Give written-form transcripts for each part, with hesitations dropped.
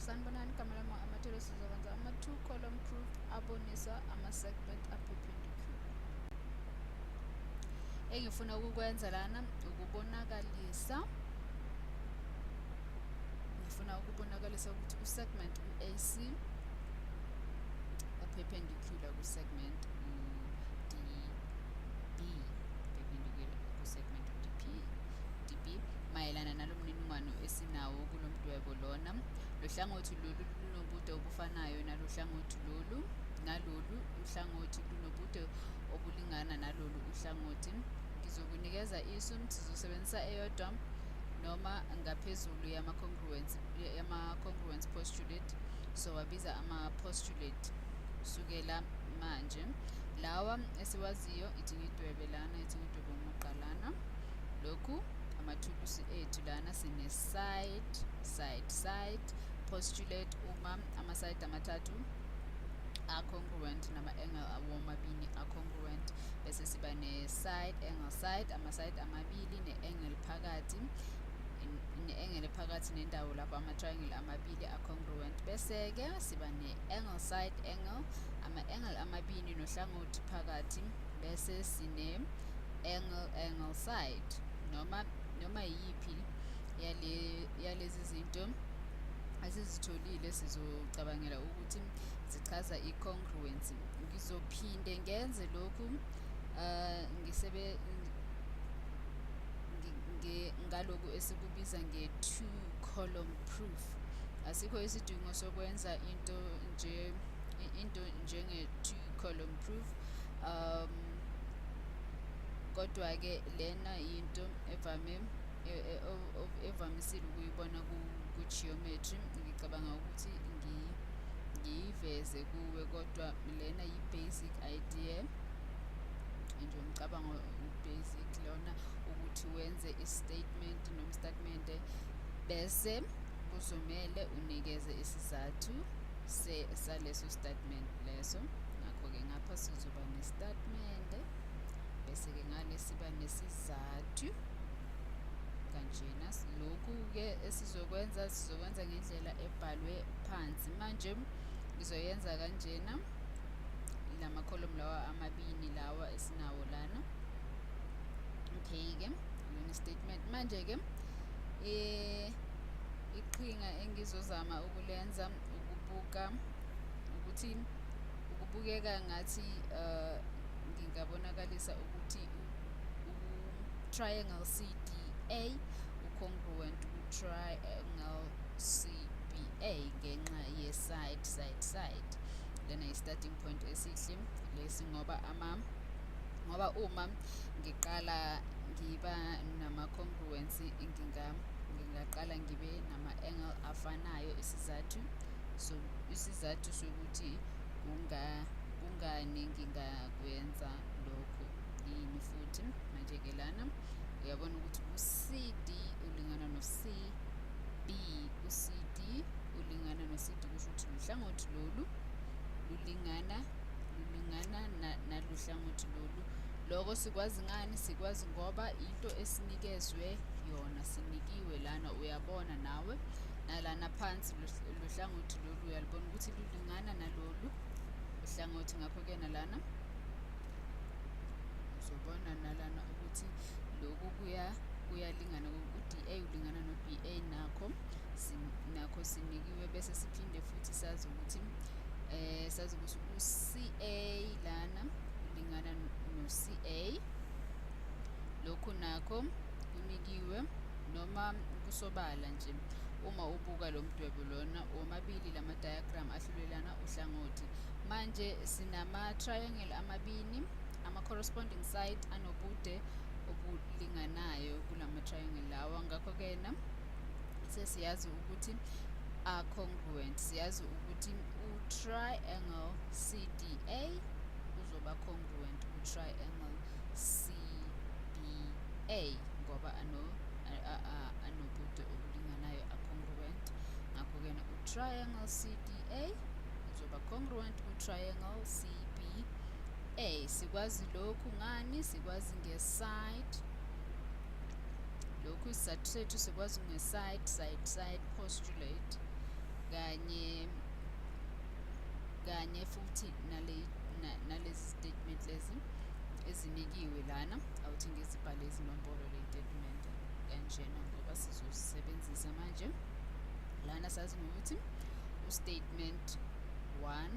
Sanibonani, igama lami Amathole. Sizokwenza ama-two column proof abonisa ama-segment a-perpendicular. Engifuna ukukwenza lana ukubonakalisa, ngifuna ukubonakalisa ukuthi u-segment u-AC u-perpendicular ku-segment u-DB, perpendicular ku-segment u-DP, DB, mayelana nalo mniningwano esinawo kulo mdwebo lona. Lo hlangothi lolu lunobude obufanayo nalo hlangothi lolu, nalolu uhlangothi lunobude obulingana nalolu uhlangothi. Ngizokunikeza isu, sizosebenzisa eyodwa noma ngaphezulu yama-congruence postulate. So wabiza ama-postulate sukela manje lawa esiwaziyo. Ithi ngidwebe lana, ithi ngidwebe umugqa lana. Lokhu amathulusi ethu lana, sine-side, side, side postulate. Uma ama-side amathathu a-congruent nama-angle womabili a-congruent, bese siba ne-side, angle, side, ama-side amabili ne-angle phakathi, ne-angle phakathi nendawo lapho ama-triangle amabili a-congruent. Bese-ke siba ne-angle, side, angle, ama-angle amabili nohlangothi phakathi, bese sine-angle, angle, side. Noma yiphi yalezi zinto esizitholile sizocabangela ukuthi zichaza i-congruency. Ngizophinde ngenze lokhu ngisebe ngaloku esikubiza nge-two column proof. Asikho isidingo sokwenza into njenge-two column proof, kodwa-ke lena yinto evame evamisile ukuyibona ku-geometry. Ngicabanga ukuthi ngiyiveze kuwe, kodwa lena yi-basic idea nje, umcabango basic lona, ukuthi wenze i-statement noma statement, bese kuzomele unikeze isizathu saleso statement leso. Ngakho-ke ngapha sizoba ne-statement, bese-ke ngale siba nesizathu kanjena. Lokhu-ke esizokwenza, sizokwenza ngendlela ebhalwe phansi. Manje ngizoyenza kanjena, lama-column lawa amabili lawa esinawo lana. Okay-ke, lona statement. Manje-ke iqhinga engizozama ukulenza ukubuka ukuthi ukubukeka ngathi ngingabonakalisa ukuthi u-triangle CDA u-congruent ku-triangle CBA ngenxa ye-side, side, side. Lena yi-starting point esihle lesi, ngoba uma ngiqala ngiba nama-congruency, ngingaqala ngibe nama-angle afanayo. Isizathu sokuthi kungani ngingakwenza lokho yini futhi? Manje-ke lana uyabona ukuthi u-CD ulingana no-CB. U-CD ulingana no-CD kusho ukuthi luhlangothi lolu lulingana naluhlangothi lolu. Loko sikwazi ngani? Sikwazi ngoba into esinikezwe yona, sinikiwe lana. Uyabona nawe nalana phansi, luhlangothi lolu uyalibona ukuthi lulingana nalolu uhlangothi. Ngakho-ke nalana uzobona nalana ukuthi lokhu kuyalingana, u-DA ulingana no-BA. Nakho sinikiwe. Bese siphinde futhi sazi ukuthi u-CA lana ulingana no-CA. Lokhu nakho kunikiwe noma kusobala nje uma ubuka lo mdwebo lona, womabili lama-diagram ahlulelana uhlangothi. Manje sinama-triangle amabili, ama-corresponding side anobude obulinganayo kulama-triangle lawa. Ngakho-ke na sesiyazi ukuthi are-congruent. Siyazi ukuthi u-triangle CDA uzoba congruent ku-triangle CBA ngoba anobude obulinganayo, a-congruent. Ngakho-ke na u-triangle CDA uzoba congruent ku-triangle CBA. Sikwazi lokhu ngani? Sikwazi nge-side. Lokhu isizathu sethu sikwazi nge-side, side, side postulate kanye Kanye futhi nalezi statement lezi ezinikiwe lana. Awuthi ngizibhale izinombolo le-statement kanjena ngoba sizosebenzisa manje. Lana sazi ngokuthi u-statement 1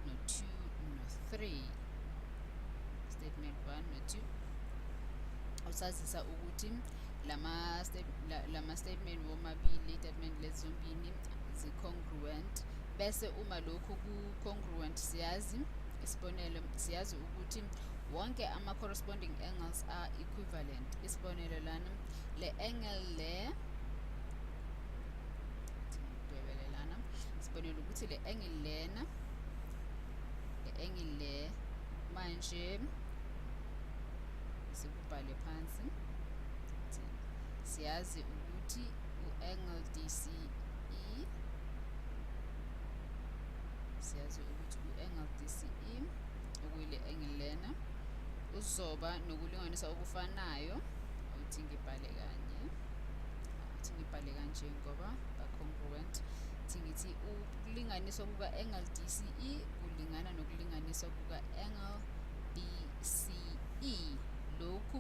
no-2 no-3, statement 1 no-2 usazisa ukuthi lama statement womabili, statement lezi zombili zi-congruent. Bese uma lokhu ku-congruent, siyazi, isibonelo, siyazi ukuthi wonke ama-corresponding angles are equivalent. Isibonelo lana, le angle le ngidwebele lana, isibonelo ukuthi le angle lena, le angle le, manje sikubhale phansi, siyazi ukuthi u-angle DCE, siyazi ukuthi u-angle DCE, okuyile angle lena, uzoba nokulinganisa okufanayo. Awuthi ngibhale kanye, awuthi ngibhale kanje ngoba ba-congruent. Thi ngithi ukulinganiswa kuka-angle DCE kulingana nokulinganiswa kuka-angle BCE. Lokhu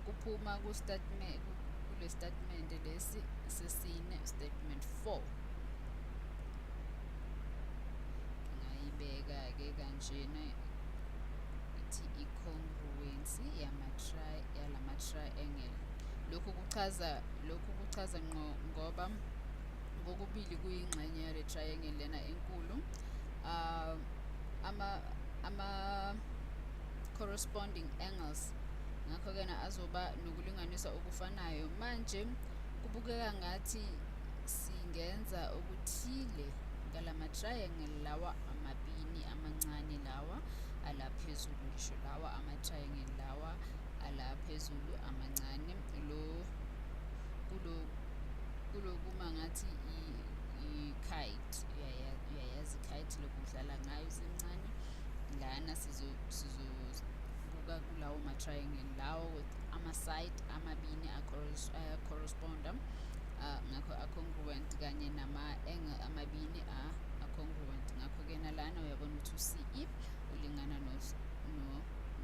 kuphuma ku-statement, kule statement lesi sesine, statement 4. Ngingayibeka-ke kanjena, ithi i-congruency yalama triangle. Lokhu kuchaza ngqo ngoba kokubili kuyingxenye yale triangle lena enkulu, ama corresponding angles ngakho-ke na azoba nokulinganiswa okufanayo. Manje kubukeka ngathi singenza okuthile ngalama triangle lawa amabini amancane lawa ala phezulu, ngisho lawa ama-triangle lawa ala phezulu amancane lo kulokuma ngathi i-kite. Uyayazi i-kite lokudlala ngayo usemncane. Lana sizobuka kulawo ma-triangle lawo, ama-side amabini aya-corresponda, ngakho a-congruent, kanye nama-angle amabini a-congruent. Ngakho-ke nalana uyabona ukuthi u-CE ulingana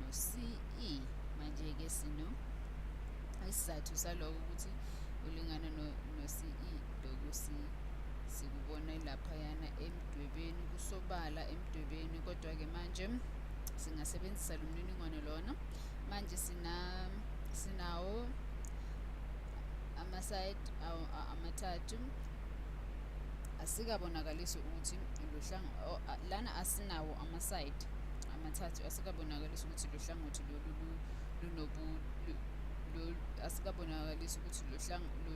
no-CE. Manje-ke sino isizathu saloko ukuthi ulingana no-CE. Lokhu sikubona laphayana emdwebeni, kusobala emdwebeni. Kodwa-ke manje singasebenzisa lo mniningwane lona. Manje sinawo ama-side amathathu. Asikabonakalisi ukuthi lana asinawo ama-side amathathu, asikabonakalisi ukuthi lo hlangothi lolu asikabonakalisi ukuthi lo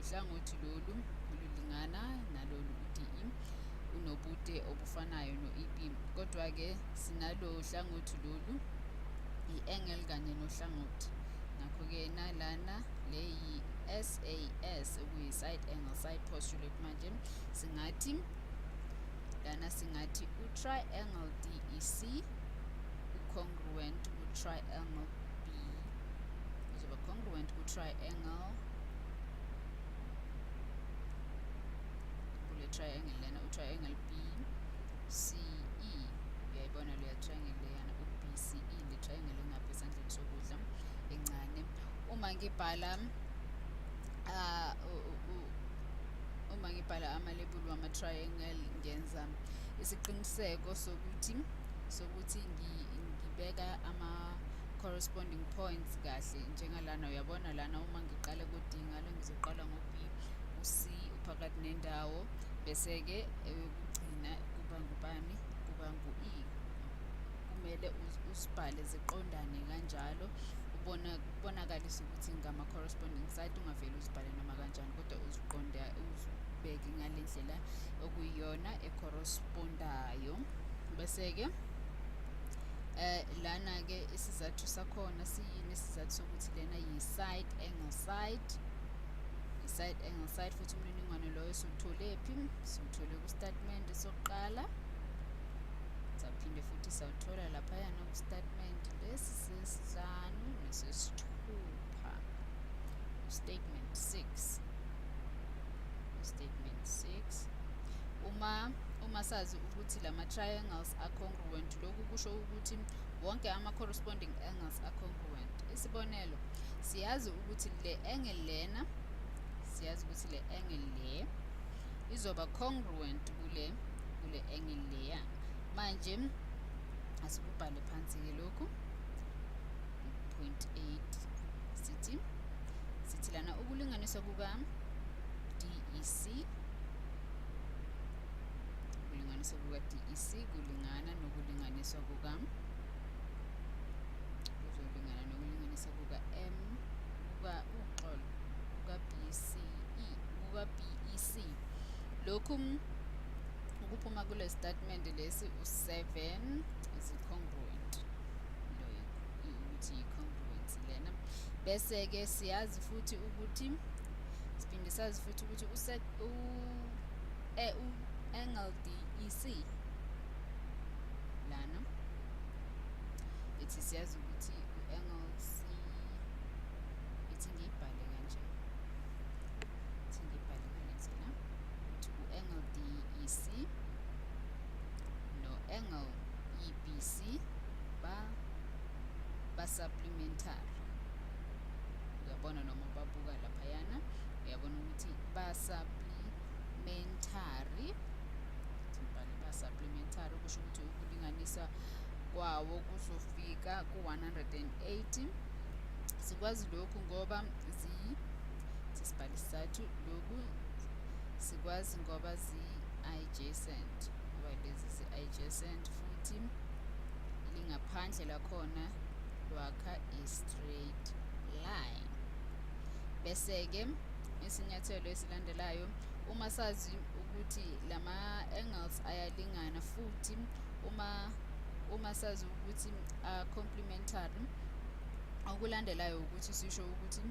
hlangothi lolu lulingana nalolu, u-DE unobude obufanayo no-EB. Kodwa-ke sinalo hlangothi lolu, i-angle kanye nohlangothi. Ngakho-ke nalana le yi-SAS, okuyi-side angle side postulate. Manje singathi lana, singathi u-triangle DEC u-congruent ku-triangle B, uzoba congruent ku-triangle, kule triangle lena, u-triangle BCE. Uyayibona leya triangle leyana, u-BCE, le triangle engapha esandleni sokudla encane. Uma ngibhala amalebuli wama-triangle, ngenza isiqiniseko sokuthi ngibeka ama-corresponding points kahle, njengalana. Uyabona lana, uma ngiqala ku-D ngalo, ngizoqala ngo-B, u-C uphakathi nendawo, bese-ke eyokugcina kuba ngubani? Kuba ngu-E. Kumele usibhale ziqondane kanjalo, ubona kubonakalise ukuthi ngama-corresponding side. Ungavele uzibhale noma kanjani, kodwa uziqonde, uzibeke ngale ndlela okuyiyona e-correspondayo. Bese-ke lana-ke isizathu sakhona siyini? Isizathu sokuthi lena yi-side angle side, i-side angle side. Futhi umniningwane loyo siwuthole phi? Siwuthole ku-statement sokuqala, saphinde futhi sawuthola laphayana ku-statement lesi sesihlanu nesesithupha, statement 6, statement 6. Uma Uma sazi ukuthi lama triangles are-congruent, lokhu kusho ukuthi wonke ama-corresponding angles are-congruent. Isibonelo, siyazi ukuthi le angle lena, siyazi ukuthi le angle le izoba congruent kule angle leya. Manje asikubhale phansi-ke lokhu 0.8, sithi lana ukulinganiswa kuka DEC, ukulinganiswa kuka DEC kulingana nokulinganiswa kuka, kuzolingana nokulinganiswa kuka M kuka uxolo kuka BCE kuka BEC. Lokhu ukuphuma kule statement lesi u7 is congruent, lo ukuthi i-congruence lena. Bese-ke siyazi futhi ukuthi siphinde sazi futhi ukuthi u-angle DEC lana, ithi siyazi ukuthi u-angle C, ithi ngiyibhale kanje, ithi ngiyibhale ngale ndlela ukuthi u-angle DEC no-angle EBC ba-supplementary. Uyabona noma babuka laphayana, uyabona ukuthi ba-supplementary, ngibhale ba-supplementary, kusho ukuthi ukulinganisa kwawo kuzofika ku-180. Sikwazi lokhu ngoba sisibhale isizathu, lokhu sikwazi ngoba zi-adjacent, ngoba lezi zi-adjacent futhi lingaphandle lakhona lwakha i-straight line. Bese-ke isinyathelo esilandelayo, uma sazi ukuthi lama-angles ayalingana futhi uma sazi ukuthi are-complementary, okulandelayo ukuthi sisho ukuthi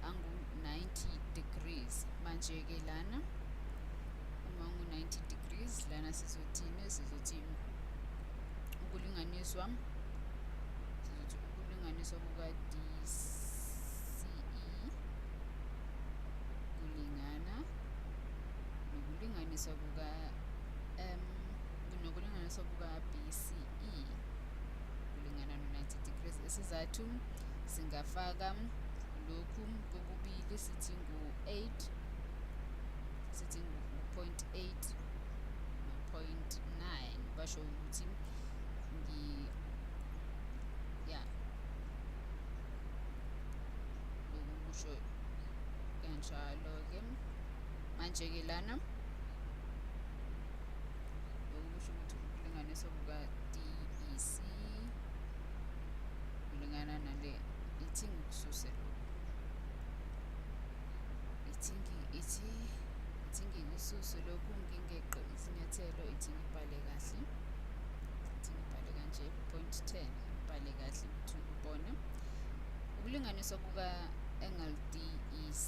angu-90 degrees. Manje-ke lana uma ngu-90 degrees lana sizothini? Sizothi ukulinganiswa, sizothi ukulinganiswa kuka DCE kulingana nokulinganiswa kuka M nokulinganiswa kuka BCE kulingana no-90 degrees. Isizathu, singafaka lokhu kokubili, sithi ngu-8, sithi ngu-0.8 no-0.9, basho ukuthi ya lokhu kusho kanjalo-ke. Manje-ke lana lokhu kusho ukuthi ukulinganiswa kuka DEC kulingana nale, ithi ngikususe lokhu, ithi ngikususe lokhu, ngingeqe izinyathelo, ithi ngibhale kahle, ithi ngibhale kanje 0.10, ngibhale kahle ukuthi ubone ukulinganiswa kuka angle DEC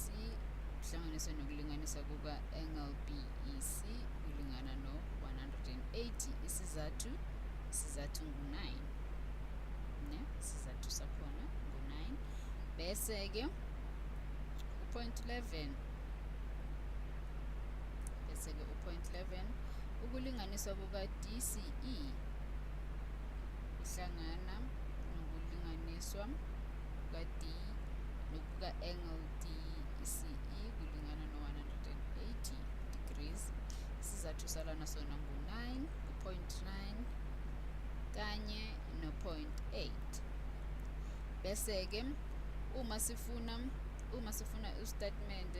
kuhlanganiswe nokulinganiswa kuka angle BEC kulingana no-180. Isizathu ngu-9, ne isizathu sakhona ngu-9. Bese-ke u-0.11, bese-ke u-0.11, ukulinganiswa kuka DCE kuhlangana nokulinganiswa kuka D nokuka angle DCE kulingana no-180 degrees. Isizathu salana sona ngu-9, ngu-0.9 kanye no-0.8. Bese-ke uma sifuna ustatement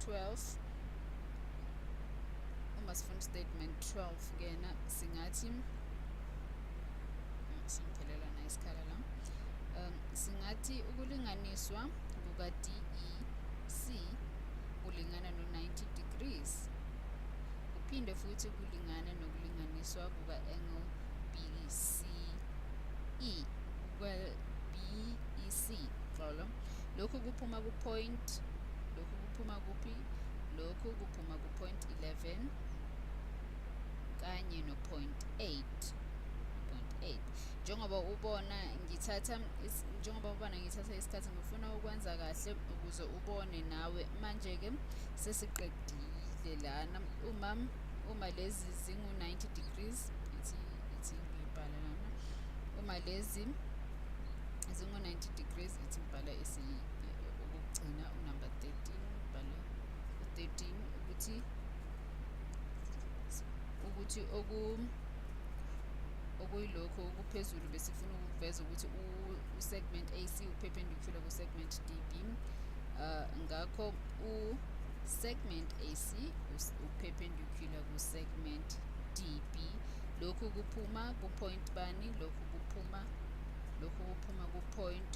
12, uma sifuna statement 12 kena singathi singiphelela na isikhala la, singathi ukulinganiswa kuka DEC kulingana no-90 degrees, kuphinde futhi kulingane nokulinganiswa kuka angle BCE kuka BEC xolo. Lokhu kuphuma ku point, lokhu kuphuma kuphi? Lokhu kuphuma ku 0.11 kanye no 0.8, 0.8. Njengoba ubona ngithatha isikhathi, ngifuna ukwenza kahle ukuze ubone nawe. Manje-ke sesiqedile lana. Uma Uma lezi zingu-90 degrees, ithi ngiyibhale lana, uma lezi zingu-90 degrees, ithi ngibhala okokugcina unumber 13, ngibhale u-13 ukuthi okuyilokhu okuphezulu besifuna ukuveza ukuthi u-segment AC u-perpendicular ku-segment DB. Ngakho u-segment AC u-perpendicular ku-segment DB. Lokhu kuphuma ku-point bani? Lokhu kuphuma ku-point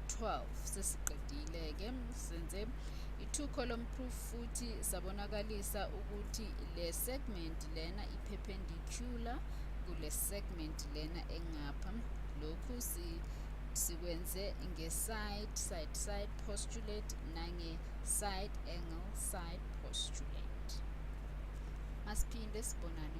12. Sesiqedile-ke, senze i-two column proof futhi sabonakalisa ukuthi le segment lena i-perpendicular kule segment lena engapha. Lokhu sikwenze nge-side side side postulate nange-side angle side postulate. Masiphinde sibonane.